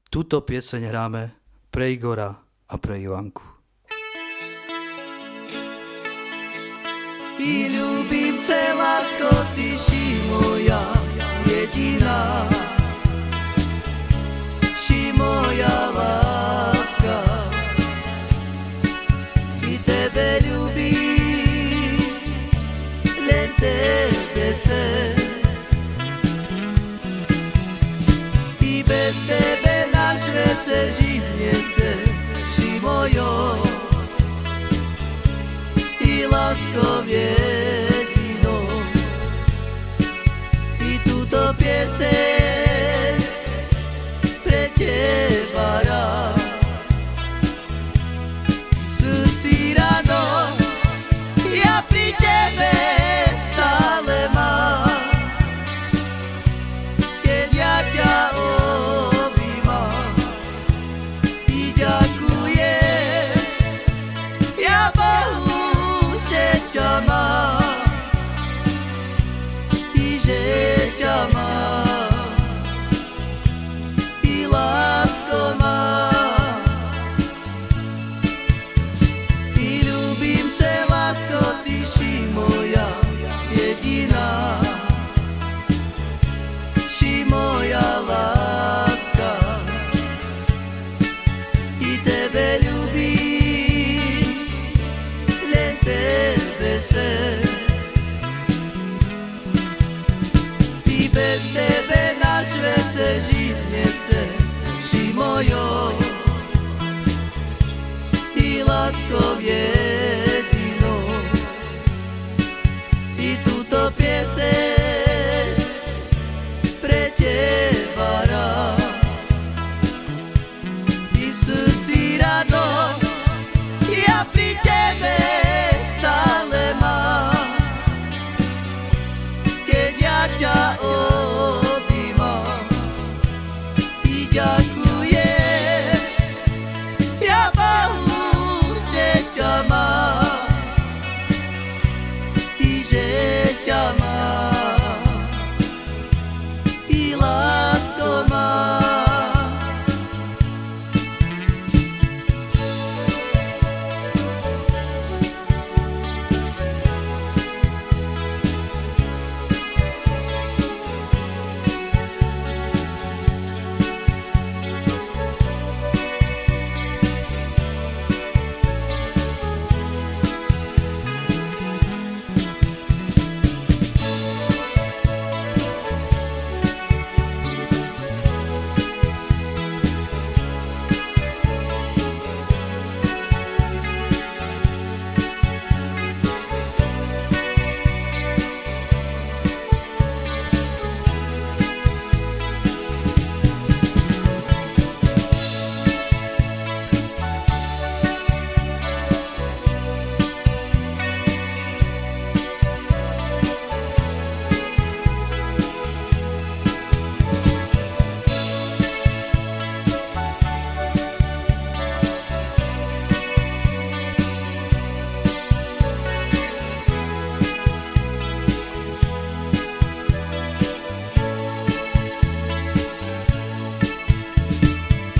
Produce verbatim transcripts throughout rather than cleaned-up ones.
Tuto pieseň hráme pre Igora a pre Ivanku. I ljubim ce, lásko, ti si moja jedina, si moja láska. I tebe ljubim, len tebe sem. I bez tebe na švece žic nje sem, si mojo, i lásko jedino. I tuto pieseň pre teba hrám. Srci rado, ja pri tebe stale mám. Ked ja ťa objimam i ďakujem ja Bohu, že ťa mám i že ťa mám, i lásko moja. I ljubim ce, lásko, ti si moja jedina, si moja láska. I tebe ljubim, len tebe sem. I bez tebe na švece žic nje sem, si mojo, i lásko jedino. I tuto pieseň pre teba hrám. I srci rado, ja pri tebe stale mám. Ked ja ťa objimam i ďakujem ja Bohu, že ťa mám i že ťa mám, i lásko moja.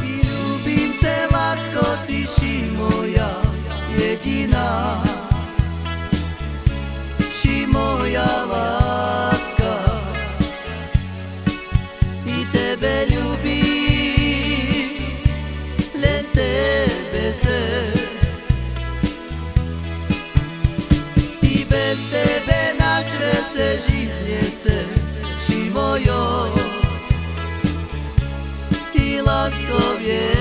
I ljubim ce, lásko, ti si moja jedina, si moja láska. I tebe ljubim, len tebe sem. I bez tebe na švece žic nje sem, si mojo, i lásko jedino.